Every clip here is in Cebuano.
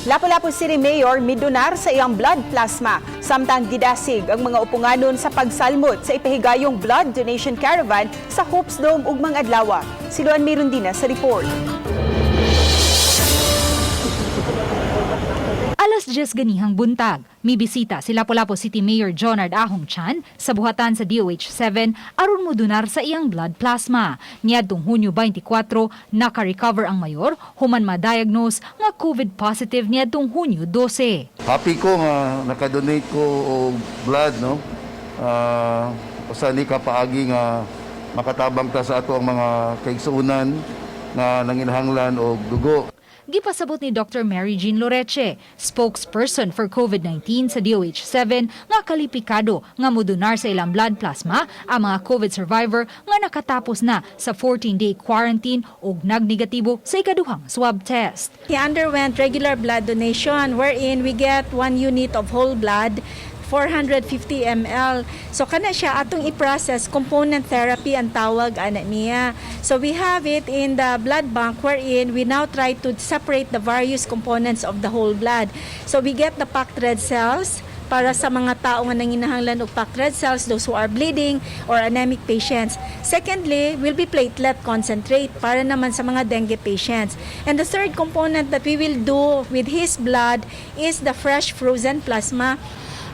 Lapu-Lapu City Mayor midonar sa iyang blood plasma samtang gidasig ang mga uponganon sa pagsalmot sa ipahigayong blood donation caravan sa Hopes Dome ugmang adlaw. Si Luan Mirundina sa report. Alas 10 ganihang buntag, mibisita si Lapu-Lapu City Mayor Jonard Ahong Chan sa buhatan sa DOH-7 aron modonar sa iyang blood plasma. Niadtong Hunyo 24, naka-recover ang mayor human ma-diagnose nga COVID positive niadtong Hunyo 12. Happy ko nga nakadonate ko og blood, no. Usa ni ka paagi nga makatabang ta sa ato ang mga kaigsuonan nga nanginahanglan og dugo. Gipasabot ni Dr. Mary Jean Loreche, spokesperson for COVID-19 sa DOH-7, nga kalipikado nga modonar sa ilang blood plasma ang mga COVID survivor nga nakatapos na sa 14-day quarantine ug nagnegatibo sa ikaduhang swab test. He underwent regular blood donation wherein we get 1 unit of whole blood, 450 ml. So kana siya atong i-process, component therapy ang tawag ana niya. So we have it in the blood bank wherein we now try to separate the various components of the whole blood. So we get the packed red cells para sa mga tao nga nanginahanglan og packed red cells, those who are bleeding or anemic patients. Secondly, will be platelet concentrate para naman sa mga dengue patients. And the third component that we will do with his blood is the fresh frozen plasma.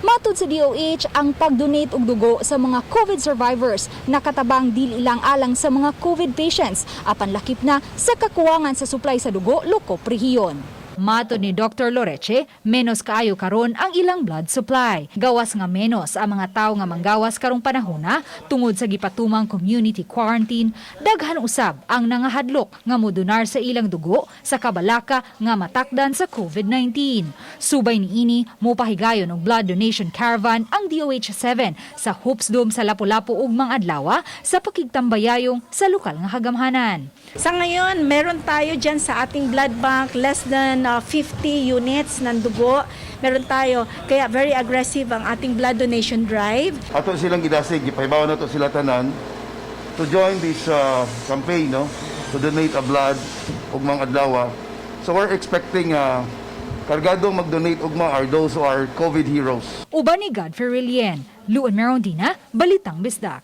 Matud sa DOH, ang pag-donate og dugo sa mga COVID survivors nakatabang dili lang alang sa mga COVID patients apan lakip na sa kakuwangan sa supply sa dugo lokop rehiyon. Matod ni Dr. Loreche, menos kaayo karon ang ilang blood supply. Gawas nga menos ang mga tawo nga manggawas karong panahona tungod sa gipatumang community quarantine, daghan usab ang nangahadlok nga modonar sa ilang dugo sa kabalaka nga matakdan sa COVID-19. Subay niini, mopahigayon og blood donation caravan ang DOH-7 sa Hopes Dome sa Lapu-Lapu ugmang adlaw sa pakigtambayayong sa lokal nga kagamhanan. Sa ngayon, meron tayo dyan sa ating blood bank less than 50 units ng dugo. Meron tayo. Kaya very aggressive ang ating blood donation drive. Ato silang gidasig, gipahibaw nato sila tanan to join this campaign, no, to donate a blood ugmang adlaw. So we're expecting kargadong mag-donate ugma are those who are COVID heroes. Uban ni Godfrey Relien, Luan Merondina, Balitang Bisdak.